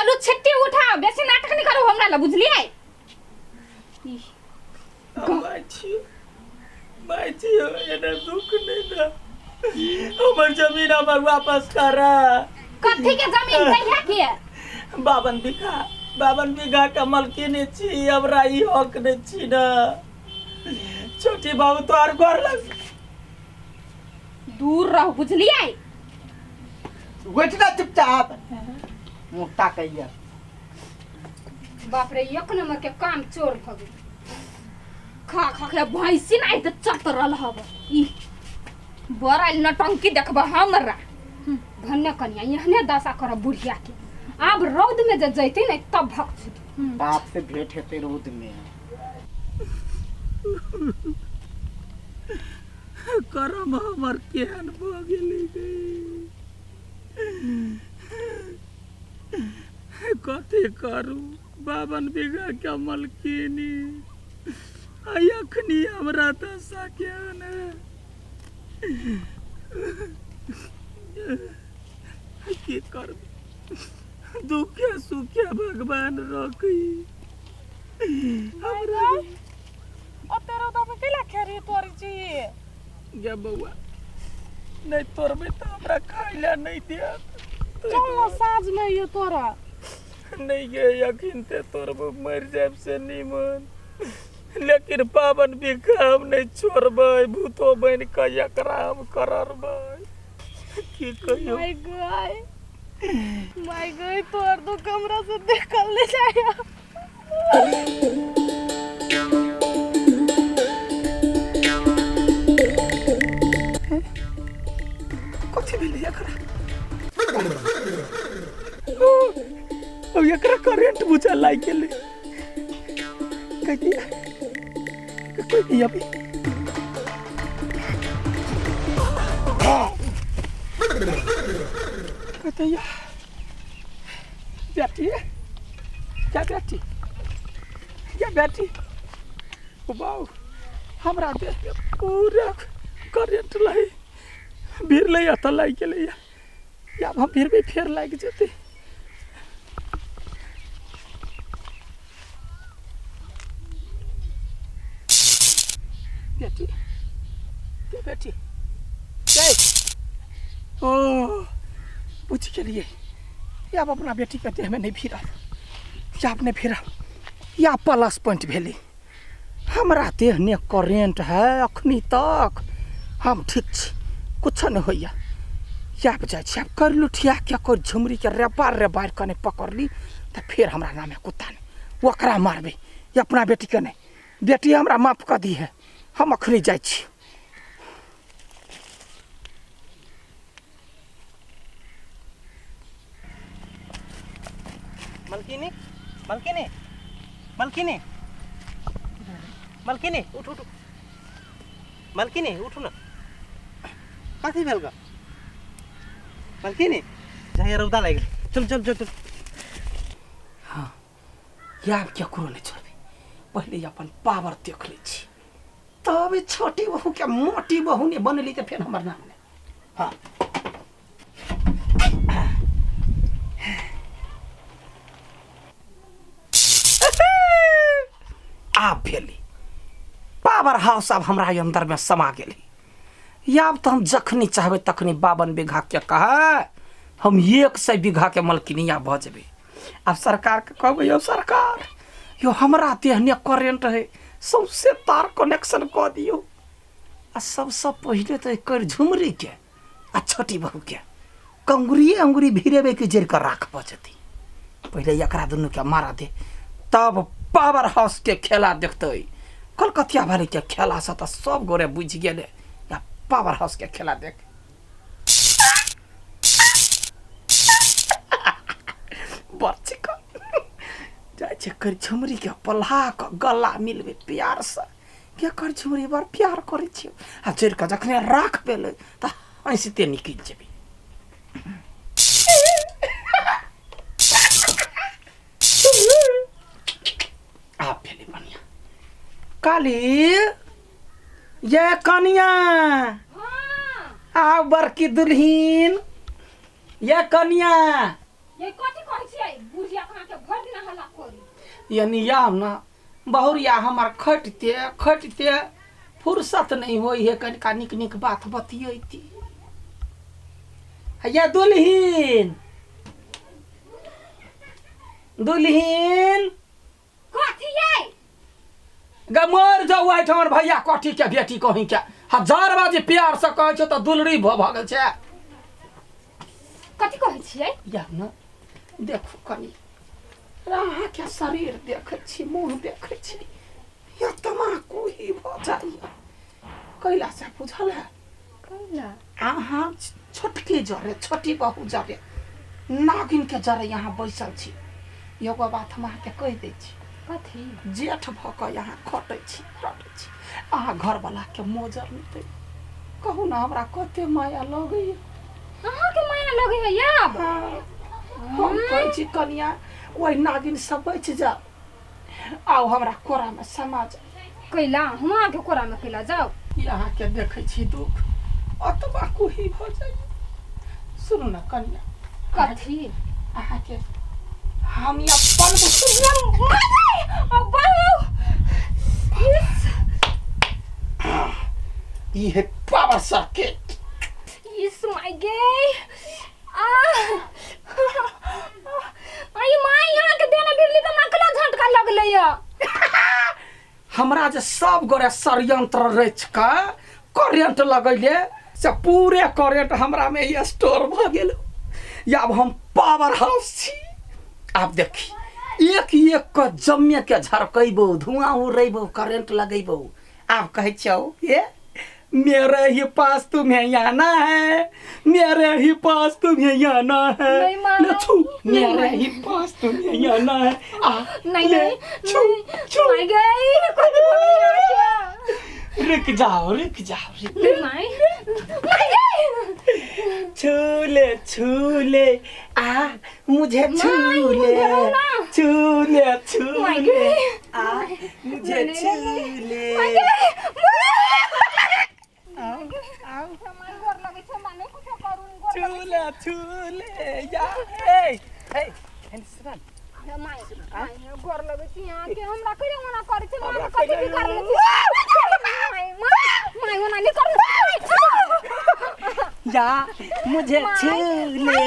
चलू छिट्टी उठाओ बेसी नाटक नहीं करू हमरा ला बुझलियै ईह, माय माय छियो एना दुख नहीं दा हमर जमीन हमर वापस कर कथी के जमीन कहिया के 52 बीघा, 52 बीघा के मलकिनी छी। हमरा ई हक नहीं छी ना। छोटी बाबू तोहर घर लग दूर रहो, बुझलियै? बैठ ना चुपचाप, मुँह ताकैया। बाप रे, एक नंबर के काम चोर भऽ गेल। खा खा के भैंसी नहीं तऽ चतरल हब। ई बड़ा नटंकी देखब हमरा। धन्य कनिया, एहने दशा करब बुढ़िया के। आब रौद में जे जैते ने तब भक छुटी। बाप से भेंट हेतै रौद में। करम हमर केहन भऽ गेलै गे। कथी करू? 52 बीघा के मलकिनी आ अखनी हमरा दशा केहन है। की करबै? दुखे सुखे भगवान रखी हमरा। ओते रौदा में कैला खेरी तोरी छी? गे बौआ, नहि तोड़बै तऽ हमरा खाय लए नहि देत। चल ना, साँझ में ये तोरा। नहि गे, अखन ते तोड़बै, मरि जायब से नीमन, लेकिन 52 बीघा हम नहि छोड़बै। भूतो बनि कऽ एकरा हम करबै। की कहियौ? माय गाय, माय गाय, तोर दुख हमरा से देखल नहीं जाय। कथी भेलै एकरा? ओ, एकरा करेंट बुझा लागि गेलै। कहिया कोई नहीं अभी कतैया। बेटी, क्या बेटी, क्या बेटी? ओ बाऊ, हमरा देह में पूरा करेंट लागि भिरलै तऽ लागि गेलै। आब हम भिरबै, फेर लागि जेतै। बेटी, के बेटी, के ओ बुझि गेलियै। आब अपना बेटीके देहमे नहि भिरब, आब नहि भिरब। या प्लस पॉइंट भेलै। हमरा देह ने करेंट है अखनी तक, हम ठीक छी, कुछो नहि होइया। आब जाइ छी, आब कर लुठिया के कर झुमरी के रेबार रेबार कने पकड़ली तऽ फेर हमरा नामे कुत्ता नहि। ओकरा मारबै, अपना बेटीके नहि। बेटी, हमरा माफ कऽ दी है, हम अखनी जाइ छी। मलकिनी, मलकिनी, मलकिनी, मलकिनी, उठ उठ। मलकिनी, उठू ना। कथी भेल ग मलकिनी? जाइए, रौदा लागि गेल। चल चल चल चल। आब केकरो नहि छोड़बै। पहिले अपन पावर देख लै छी, तब ई छोटी बहू के मोटी बहू ने बनली तऽ फेर हमर नाम नहि। हाँ, आब भेली पावर हाउस, आब हमरा अंदर में समा गेली। आब तऽ हम जखनी चाहबै तखनी 52 बीघा के कहे हम 100 बीघा के मलकिनिया भऽ जेबै। आब सरकारके कहबै, यौ सरकार, यौ हमरा देहने करेंट है, सौंसे तार कनेक्शन कऽ दियौ। आ सबसँ पहिले तऽ एकर झुमरीके आ छोटी बहूके कंगुरिए अंगुरी भिरेबै कि जरि कऽ राख भऽ जेतै। पहिले एकरा दुनूके मारा दे, तब पावर हाउस के खेला देखतै। कलकतिया वाली के खेला से तऽ सब गोरे बुझि गेलै। या पावर हाउस के खेला देख। बड़ चिकन जाइ छै। कर झुमरी के पल्हा कऽ गला मिलबै प्यारसँ। के कर झुमरी, बड़ प्यार करै छियौ। आ जरि कऽ जखने राख पेलै तऽ हँसिते निकलि जेबै। आब भेलै बढ़िआँ। काली, ये कनिया, आब बड़की दुल्हिन, ये कनिया। ये कथी कहै छियै? बुढ़िया बुढ़िया कहाँ के भर दिन हल्ला करी। यानी याम ना बहुरिया हमार खटते खटते फुर्सत नहीं होई है कनिका निक निक बात बतियैती। हैया दुल्हीन दुल्हीन कथी यै? गे मर जाऊ एहिठाम भैया कथी के बेटी कहीं के हजार बाजे प्यार से कहै छै तऽ दुलरी भऽ भऽ गेल छै। कथी कहै छियै? या न देखू कनि अहाँके शरीर देखै छी मुँह देखै छी या तमाकू ही भऽ जाइए कैला से बुझल है? कैला अहाँ छोटकी जरे छोटी बहू जरे नागिन के जरे यहाँ बैसल छी। एगो बात हम अहाँके कहि दै छी। कथी? जेठ भऽ कऽ यहाँ खटै छी रटै छी अहाँ घरवलाके मोजर नहि दै। कहू ने हमरा कते माया लगैए। अहाँके माया लगैए आब? हाँ, हम कहै छी कनिया ओहि नागिन से बचि जाउ आउ हमरा कोरामे समा जाउ। कैला हम अहाँके कोरामे कैला जाउ? ई अहाँके देखै छी दुख अतबा कुही भऽ जाइए। सुनू ने कनिया। कथी? अहाँके हम अपन ई है पावर सर्किट। इस my गे आ आई my यहाँ के देने बिजली तो नकला झटका लगले या। हमरा जे सब गोरे षड्यंत्र रचि कऽ करेंट लगैले से पूरे करेंट हमरा में स्टोर भऽ गेल। आब हम पावर हाउस छी। आब देखी एक एक के जम्मे के झरकैबो धुआं उड़ैबो करेंट लगैबो। आब कहै छियौ ये मेरे ही पास तुम्हें आना है मेरे ही पास तुम्हें आना है। नहीं माना। ले छू मेरे ही पास तुम्हें आना है आ नहीं ले नहीं छू छू। My गई कथी बोलिए? रुक जाओ रुक जाओ रुक। नहीं my my गई छू ले छू ले आ मुझे छू ले छू ले छू my ले गई आ मुझे नहीं, छू नहीं, ले। My गई आओ आओ my गोर लगै छै माने कुछो करू गोर छू ले छू ले या ए ए सुन लगै my my गोर लगै छै यहाँ के हमरा कहियो मना करै छै हमरा माँ कथी भी कहियो- कर ले छै my my my ओना नहीं करू। या मुझे छू ले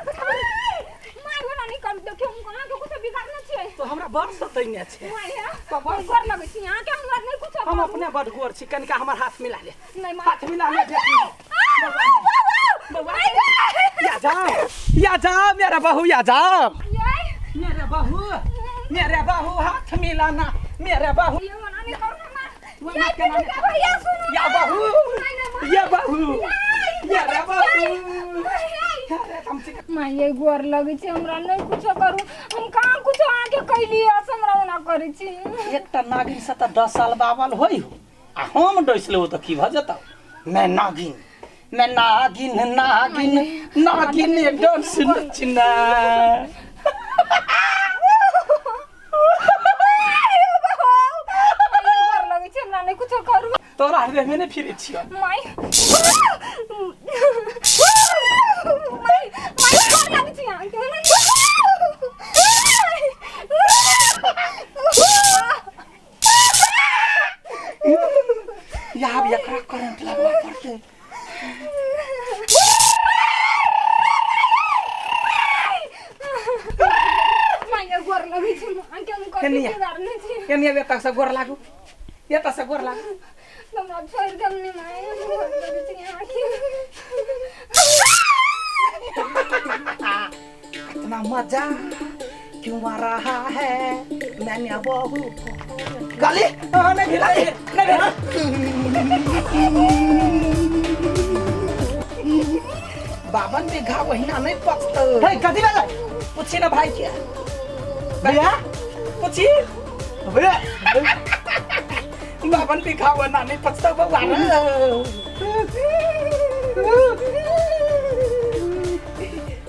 my ओना नहीं करू। देखियौ हम अहाँ के कुछो बिगाड़ने छियै। तो हमरा बड़ सतैने छै। My गोर लगै छै यहाँ के हमरा नहीं कुछो हम करू। अपने बड़ गोर छी कनिका हमर हाथ मिला ले। नहीं my हाथ मिला ले बौआ। या जाओ या जाओ मेरा बहू या जाओ मेरे बहू मेरे बहू हाथ मिलाना मेरे बहू ये ओना नहीं करू ना ओना केना नहि- भैया सुनू या बहू या बहू मेरे बहू अरे हम माय ये गोर लगै छै हमरा नहीं कुछो करू। हम कहाँ कुछो अहाँके कैलियै से हमरा ओना करै छी। एकटा नागिन से तऽ 10 साल बाबल होइ हो आ हम डसि लेबो तऽ की भऽ जेतौ। मैं नागिन मैं नागिन नागिन नागिन डांस नचना। गोर लगै छै हमरा नहीं कुछो करू। तोरा हृदय में नहि फिरै छियौ। My my my गोर लगै छै अहाँके। या आब एकरा करंट लगबऽ पड़तै। My गोर लगै छै अहाँके हम कथी कनिया। बिगाड़ने छी। एनी आब एतऽ से गोर लागू एतऽ से गोर लागू। हमरा छोड़ि देब ने my गोर लगै छै अहाँके। इतना मजा क्यों आ रहा है मैंने बहू को गाली हाँ, नहीं भेला नहीं भेला। बावन बीघा वहीना नहीं पचतौ। हे कथी भेलै? पूछी ना भाई के भैया पूछी भैया 52 बीघा वहीना नहीं पचतौ बौआ रे।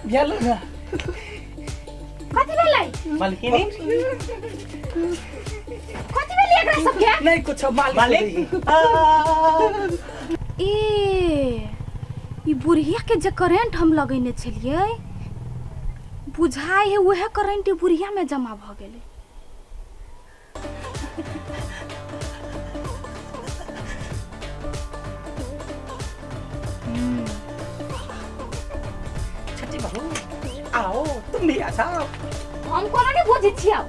भेल ना? कथी भेलै? मालकिनी कथी भेलै एकरा सबके? नहीं कुछ मालिक मालिक ए ई बुढ़िया के जे करेंट हम लगेने छलियै बुझाइ है उहे करेंट बुढ़िया में जमा भ गेलै। छठी बहू आओ, तुम भी आ जाओ। हम कोनो नहीं बुझै छियै।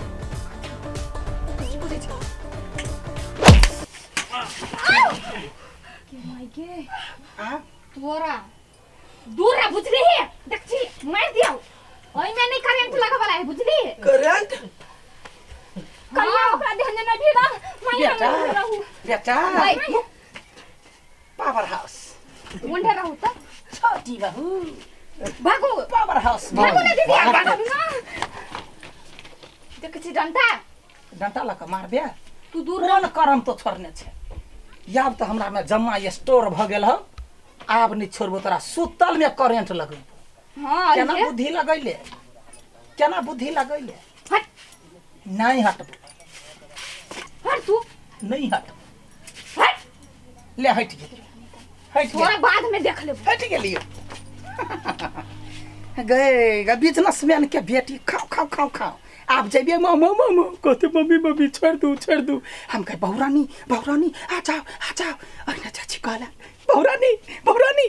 बुझै छी? के माय गे, आ तोरा दूर रह, बुझली? देख छी मार दियौ, ओइमे नहीं करेंट लगे वाला है, बुझली? करेंट कहिया ओकरा देह ने भीड़ा माय। बेटा। रहू। बेटा। माय। Power house. ओंठे रहू त। छोटी बहू। भागो। Power house. भागो ना दीदी, भागो ना। देख छी डंटा। डंटा लऽ कऽ मारबे? तू दूर रह। कोन करम तो छोड़ने छै? आब तऽ हमरा में जमा स्टोर भऽ गेल हौ, आब नहि छोड़बो तोरा, सुतल में करेंट लगेबो। हाँ। केना ये। बुद्धि लगैले, केना बुद्धि लगैले? हट। नहीं हटबो। हट तू। नहीं हटबो। हट। ले, हटि गेली, हटि तोरा गेली। बाद में देख लेबो। हटि गेलियो गए। बिजनेसमैन के बेटी, खाओ खाओ खाओ खाओ। आब जेबे मामा मामा कहते, मम्मी मम्मी छोड़ दू छोड़ दू। हम कहे, बहुरानी बहुरानी आ जाओ आ जाओ। अहिना चाची कहला, बहुरानी बहुरानी।